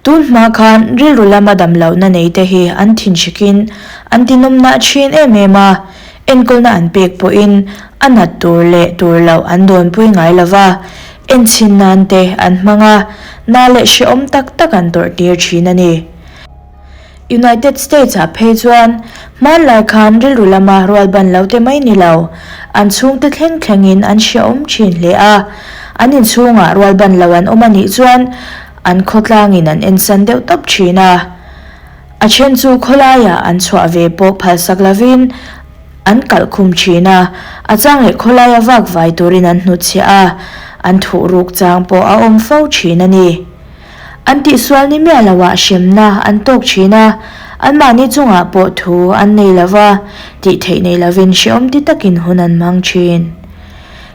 Tun hma khan rilru lama damlohna neite hi an thinhrikin an tinawmnah thin em em a, enkawlna an pek pawhin a nat tur leh tur loh an dawnpui ngai lo va, enchhin nan te an hmang a, na leh hrehawm tak tak an tawrhtir thin a ni. United States-ah phei chuan hmanlai khan rilru lama rualban lo te mai ni lo, an chhungte thleng thlengin an hrehawm thin hle a. An inchhungah rualban lo an awm a nih chuan an khawtlangin an ensan deuh tawp thin a. A then chu khawlaiah an chhuah ve pawh phalsak lovin an kalh khum thin a, a chang leh khawlaia vak vai turin an hnutchhiah a, an thuh ruk chang pawh a awm fo thin a ni. An tihsual ni miah loah hremna an tawk thin a, anmahni chungah pawh thu an nei lo va, tih theih nei lovin hrehawm ti takin hun an hmang thin.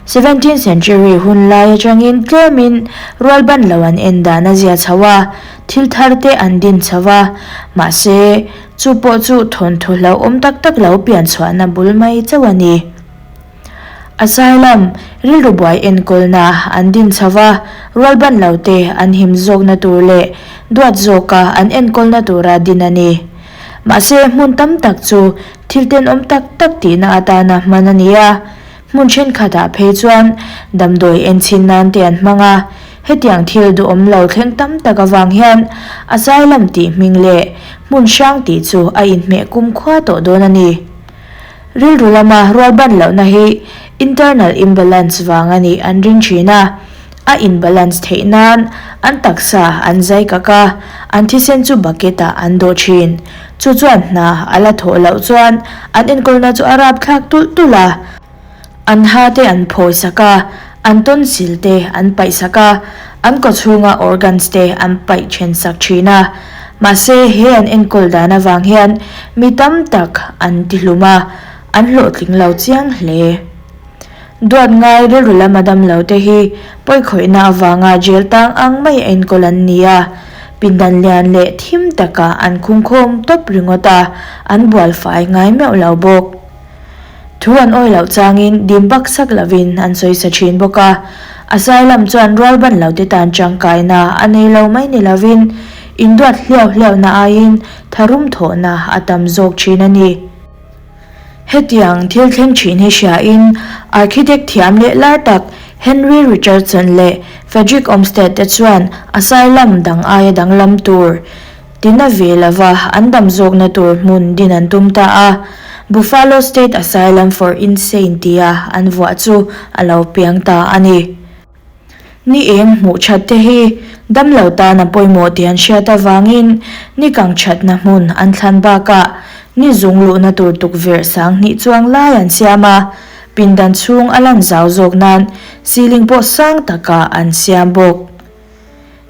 Seventeenth century hun lai atangin tlemin rualban lo an en dan a zia chho a, thil thar te an din chho va, mahse, chu pawh chu thawnthu hlauhawm tak tak lo pian chhuahna bul mai chauh a ni. Asylum, rilru buai enkawlna an din chho va, rualban lo te an him zawkna tur leh duat zawka an enkawlna tura din a ni. Mahse, hmun tam tak chu thil tenawm tak tak tihna atana hman a ni a, hmun thenkhatah phei chuan damdawi enchhin nan te an hmang a, hetiang thil duhawm lo thleng tam tak avang hian Asylum tih hming leh hmun hrang tih chu a inhmeh kumkhua tawh dawn a ni. Rilru lama rualban lohna hi internal imbalance vang a nih an ring thin a, a inbalance theih nan an taksa an zai kak a, an thisen chu bucket ah an dawh thin. Chu chuan hna a la thawh loh chuan an enkawlna chu a rapthlak tulh tulh a. An ha te an phawi sak a, an tonsil te an paih sak a, an kawchhunga organs te an paih then sak thin a. Mahse, he an enkawl dan avang hian mi tam tak an tihlum a, an hlawhtling lo chiang hle. Duat ngai rilru lama dam lo te hi pawikhawihna avanga jail tang ang mai a enkawl an ni a, pindan lian leh thim takah an khungkhawm tawp ringawt a, an bualfai ngai meuh lo bawk. Thu an awi loh changin dim bak sak lovin an sawi sa thin bawk a, Asylum chuan rualban lote tan tangkaina a nei lo mai ni lovin induat hliau hliauhna aiin tharum thawhna a tam zawk thin a ni. Hetiang thil thleng thin hi hriain architect thiam leh lar tak Henry Richardson leh Frederick Olmsted te chuan Asylum dang aia danglam tur Tina ve lova an dam zawkna tur hmun din an tum ta a, Buffalo State Asylum for Insane tia an vuah chu a lo piang ta a ni. Ni eng hmuh that te hi damlo tan a pawimawh tih an hriat avangin ni kang thatna hmun an thlan bakah ni zung luhna tur tukverh sang hnih chuang lai an siam a, pindan chhung a lan zau zawk nan ceiling pawh sang takah an siam bawk.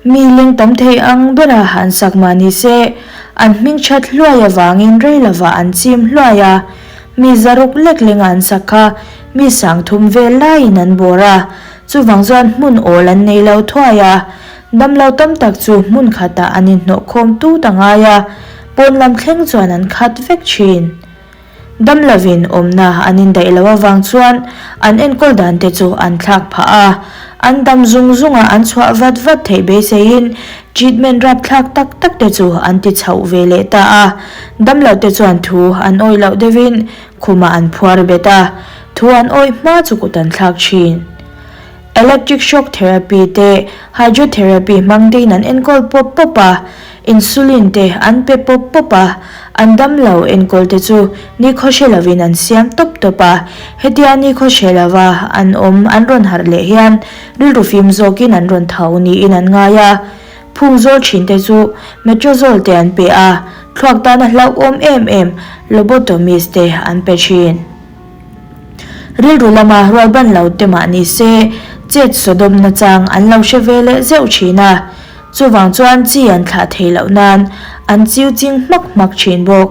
Mi ling tam thei ang bera an sak mah ni se, an hming that hluai avangin rei lovah an chim hluai a. Mi zaruk lek lenga an sak kha mi sang thum vel laiin an bawr a, chuvang chuan hmun awl an nei lo thuai a. Damlo tam tak chu hmun khatah an inhnawh khawm tut a ngai a, pawn lam thleng chuan an khat vek thin. Dam lovin awmna an indaih loh avang chuan an enkawl dan te chu an thlak phah a, an dam zung zunga an chhuah vat vat theih beiseiin treatment rapthlak tak tak te chu an ti chhoh ve leh ta a. Dam loh te chuan thu an awih loh deuhin khumah an phuar bet a, thu an awih hma chu kut an thlak thin. Electric shock therapy te, hydrotherapy hmang tein an enkawl pawp pawp a, insulin te an pe pawp pawp a, an damlo enkawl te chu nikhaw hre lovin an siam tawp tawp a, hetia nikhaw hre lova an awm an rawn harh leh hian rilru fim zawkin an rawn tho niin an ngai a, phung zawl thin te chu metrazole te an pe a, thluak tana hlauhawm em em lobotomies te an pe thin. Rilru lama rualban lo te mah ni se, chet sawdawm nachang an lo hre ve leh zeuh thin a, chuvang chuan chi an thlah thei loh nan an chiu ching hmak hmak thin bawk.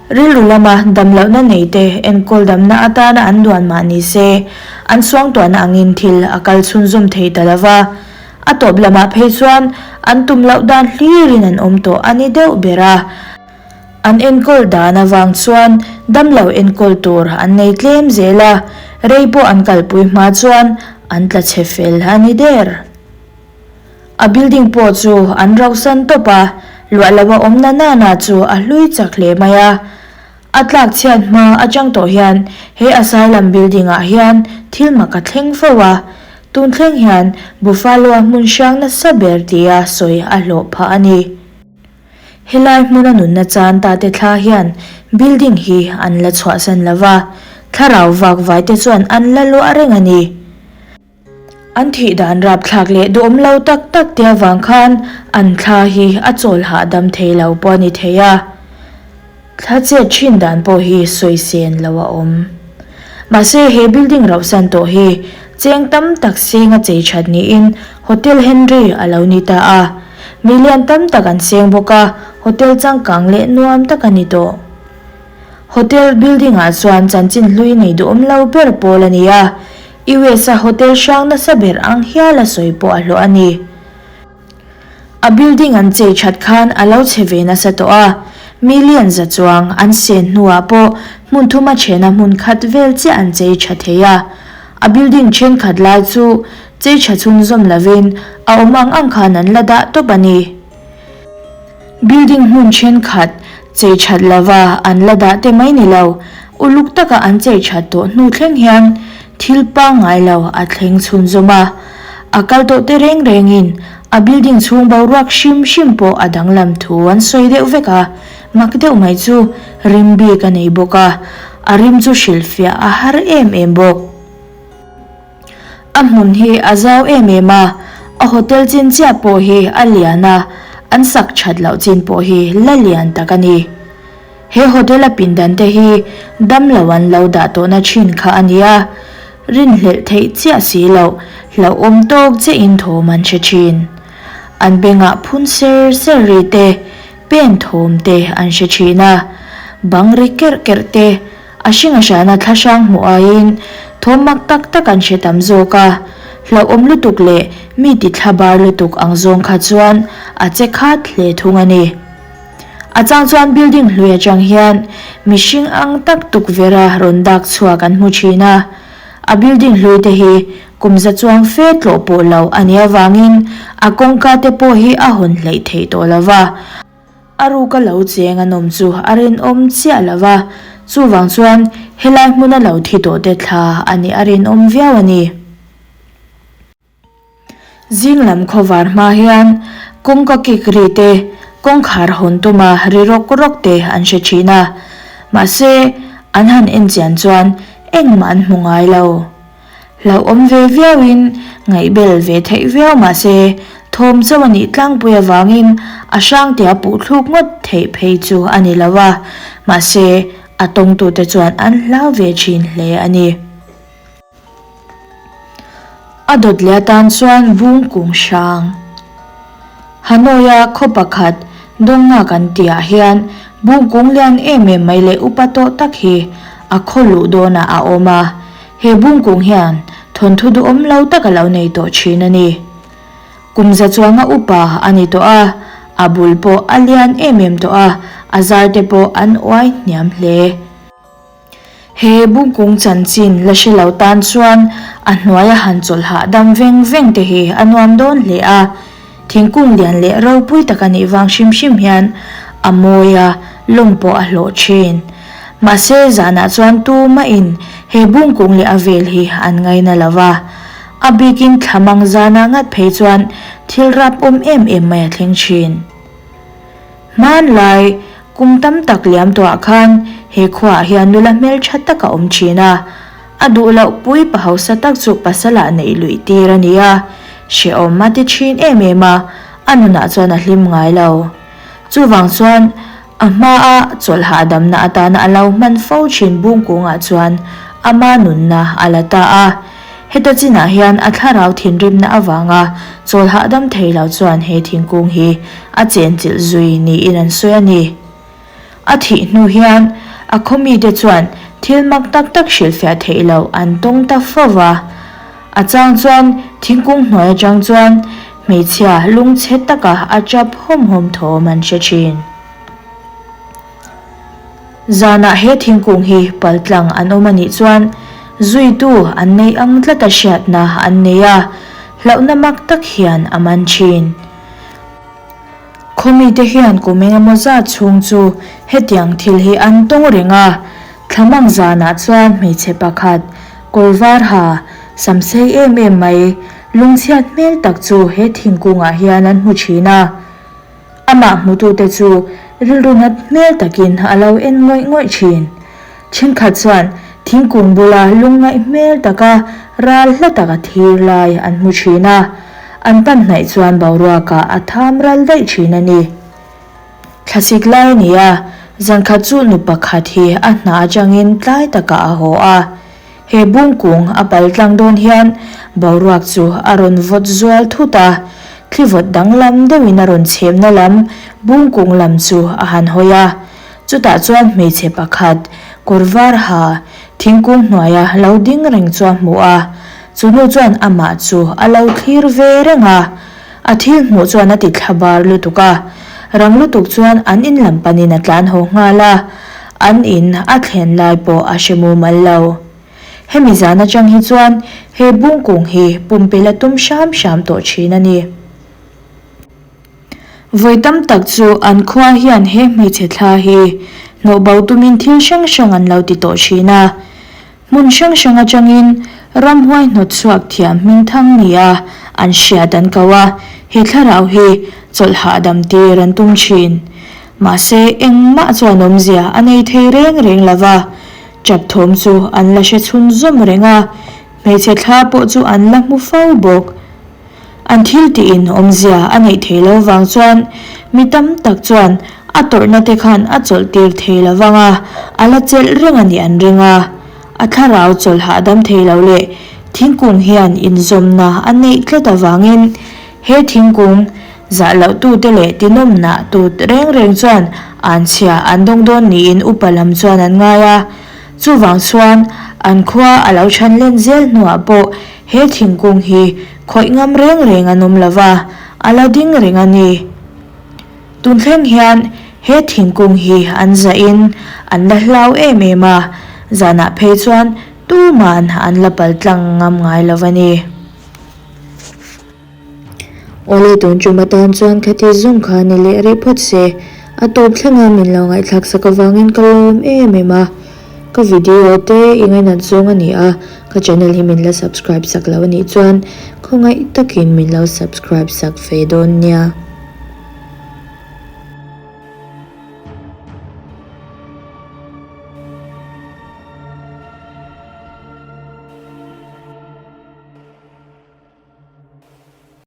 Rilru lama damlohna nei te enkawl damna atana an duan mah ni se, an suangtuahna angin thil a kal chhunzawm thei ta lo va, a tawp lamah phei chuan an tum loh dan hlirin an awm tawh a ni deuh ber a. An enkawl dan avang chuan damlo enkawl tur an nei tlem zel a, rei pawh an kalpui hma chuan an tla chhe fel a ni der. A building pawh chu an rauhsan tawp a, luah loh a awm na nana chu a hlui chak hle mai a. A tlak chhiat hma atang tawh hian he asylum building ah hian thil mak a thleng fo a, tun thleng hian Buffalo-a hmun hrang nasa ber tia sawi a hlawh phah a ni. Helai hmuna nunna chan ta te thla hian building hi an la chhuahsan lo va, thlarau vak vai te chuan an la luah reng a ni. An thih dan rapthlak leh duhawm lo tak tak te avang khan an thla hi a chawl hahdam thei lo pawh a ni thei a. Thla chet thin dan pawh hi sawi sen lo a awm. Mahse he building rauhsan tawh hi cheng tam tak seng a chei that niin Hotel Henry a lo ni ta a. Million tam tak an seng bawk a, hotel changkang leh nuam tak a ni tawh. Hotel building ah chuan chanchin hlui nei duhawm lo ber pawl a ni a, US a hotel hrang nasa ber ang hial a sawi pawh a hlawh a ni. A building an chei that khan a lo chhe ve nasa tawh a, million za chuang an sen hnuah pawh hmun thuma chhena hmun khat vel chiah an chei tha thei a. A building thenkhat lai chu chei tha chhunzawm lovin a awm ang ang khan an la dah tawp a ni. Building hmun thenkhat chei that lova an la dah te mai ni lo, uluk taka an chei that tawh hnu thleng hian thil pangngai lo a thleng chhunzawm a. A kal tawh te reng rengin a building chhung boruak hrim hrim pawh a danglam thu an sawi deuh vek a, mak deuh mai chu rim bik a nei bawk a, a rim chu hrilhfiah a har em em bawk. A hmun hi a zau em em a, a hotel chin chiah pawh hi a lian a, an sak that loh chin pawh hi la lian tak a ni. He hotel a pindan te hi damlo an lo dah tawhna thin kha a ni a, rinhlelh theih chiah si loh hlauhawm tawk chiahin thawm an hre thin. An bengah phun ser ser ri te, pen thawm te an hre thin a, bang ri kerh kerh te, A hring a hrana thlahrang hmuh aiin thawm mak tak tak an hre tam zawk a, hlauhawm lutuk leh mi ti thla bar lutuk ang zawng kha chuan a che khat hle thung a ni. A chang chuan building hlui atang hian mihring ang tak tukverha rawn dak chhuak an hmu thin a, a building hlui te hi kum za chuang fe tlawh pawh lo a nih avangin a kawngka te pawh hi a hawn hleih theih tawh lo va. A ruka lo cheng an awm chu a rinawm chiah lo va, chuvang chuan helai hmuna lo thi tawh te thla a nih a rinawm viau a ni. Zing lam khawvar hma hian kawngka kik ri te, kawngkhar hawn tuma ri rawk rawk te an hre thin a, mahse an han enchian chuan engmah an hmu ngai lo. Hlauhawm ve viauin ngaihbel ve theih viau mah se, thawm chauh a nih tlangpui avangin a hrangtea puh thluk ngawt theih phei chu a ni lo a, mahse a tawngtute chuan an hlau ve thin hle a ni. A dawt leh atan chuan bung kung hrang. Hanoi-a khaw pakhat Dongnga kan tihah hian bung kung lian em em mai leh upa tawh tak hi a khaw luh dawnah a awm a. He bung kung hian thawnthu duhawm lo tak a lo nei tawh thin a ni. Kum za chuanga upa a ni tawh a, a bul pawh a lian em em tawh a, a zar te pawh an uai hniam hle. He bungkung chanchin la hre lo tan chuan a hnuaia han chawlh hahdam veng veng te hi a nuam dawn hle a, thingkung lian leh ropui tak a nih vang hrim hrim hian a mawi a, lawm pawh a hlawh thin. Mahse zanah chuan tumahin he bungkung leh a vel hi an ngaina lo va, a bikin thlamang zanah ngat phei chuan thil rapawm em em mai a thleng thin. Hmanlai, kum tam tak liam tawhah khan he khuaah hian nula hmeltha tak a awm thin a. A duh loh pui pa hausa tak chu pasalah neih luih tir a ni a. Hrehawm a ti thin em em a, a nunah chuan a hlim ngai lo. Chuvang chuan a hmaa chawlh hahdamna atana a lo hman fo thin bungkungah chuan ama nunna a la ta a. Heta chinah hian a thlarau thinrimna avanga chawl hahdam thei lo chuan he thingkung hi a chenchilh zui niin an sawi a ni. A thih hnu hian a khaw mite chuan thil mak tak tak hrilhfiah theih loh an tawng ta fo va. A chang chuan thingkung hnuai atang chuan hmeichhia lungchhe taka a tap hawm hawm thawm an hre thin. Zanah he thingkung hi paltlang an awm a nih chuan zuitu an nei ang tlata hriatna an nei a. hlauhna mak tak hian a man thin. Khawmite hian kum engemaw zat chhung chu hetiang thil hi an tawng reng a, thlamang zanah chuan hmeichhe pakhat kawr var ha sam sei em em mai lungchhiat hmel tak chu he thingkungah hian an hmu thin a. Amah hmutute chu rilru nat hmel takin a lo en ngawih ngawih thin. Thenkhat chuan thingkung bula lungngaih hmel taka ral hla taka thir lai an hmu thin a, an pan hnaih chuan boruakah a tham ral daih thin a ni. Thlasik lai a ni a, zankhat chu nu pakhat hi a hna atangin tlai takah a haw a. He bungkung a pal tlang dawn hian boruak chu a rawn vawt zual thut a, thli vawt danglam deuhin a rawn chhemna lam bungkung lam chu a han hawi a. Chutah chuan hmeichhe pakhat kawr var ha thingkung hnuaia lo ding reng chu a hmu a, chu nu chuan amah chu a lo thlir ve reng a. A thil hmuh chuan a ti thla bar lutuk a, rang lutuk chuan an in lam panin a tlan haw nghal a, an in a thlen lai pawh a hre mumal lo. Hemi zan atang hi chuan he bungkung hi pumpelh a tum hram hram tawh thin a ni. Vawi tam tak chu an khua hian he hmeichhe thla hi hnawh bo tumin thil hrang hrang an lo ti tawh thin a. Hmun hrang hrang atangin ramhuai hnawt chhuak thiam hming thang nia an hriat an ko a, he thlarau hi chawlh hahdam tir an tum thin. Mahse engmah chuan awmzia a nei thei reng reng lo va, tap thawm chu an la hre chhunzawm reng a, hmeichhe thla pawh chu an la hmu fo bawk. An thil tiin awmzia a neih thei lo vang chuan mi tam tak chuan a tawrhna te khan a chawlh tir thei lo vang a, a la chelh reng a nih an ring a. A thlarau chawlh hahdam thei lo leh thingkung hian inzawmna a neih tlat avangin he thingkung zah loh tute leh tinawmna tut reng reng chuan anchhia an dawng dawn niin upa lam chuan an ngai a. Chuvang chuan an khua a lo chhan len zel hnuah pawh He thingkung hi khawih ngam reng reng an awm lo va, a la ding reng a ni. Tun thleng hian he thingkung hi an zahin an la hlau em em a, zanah phei chuan tuman an la pal tlang ngam ngai lo va ni. Awle tun tum atan chuan khati zawng kha ni leh rih phawt se, a tawp thlenga min lo ngaihthlak sak avangin ka lawm em em a. Ka video te i ngainat zawng a ni a, ka channel hi min la subscribe sak lo a nih chuan khawngaih takin min lo subscribe sak ve dawn nia.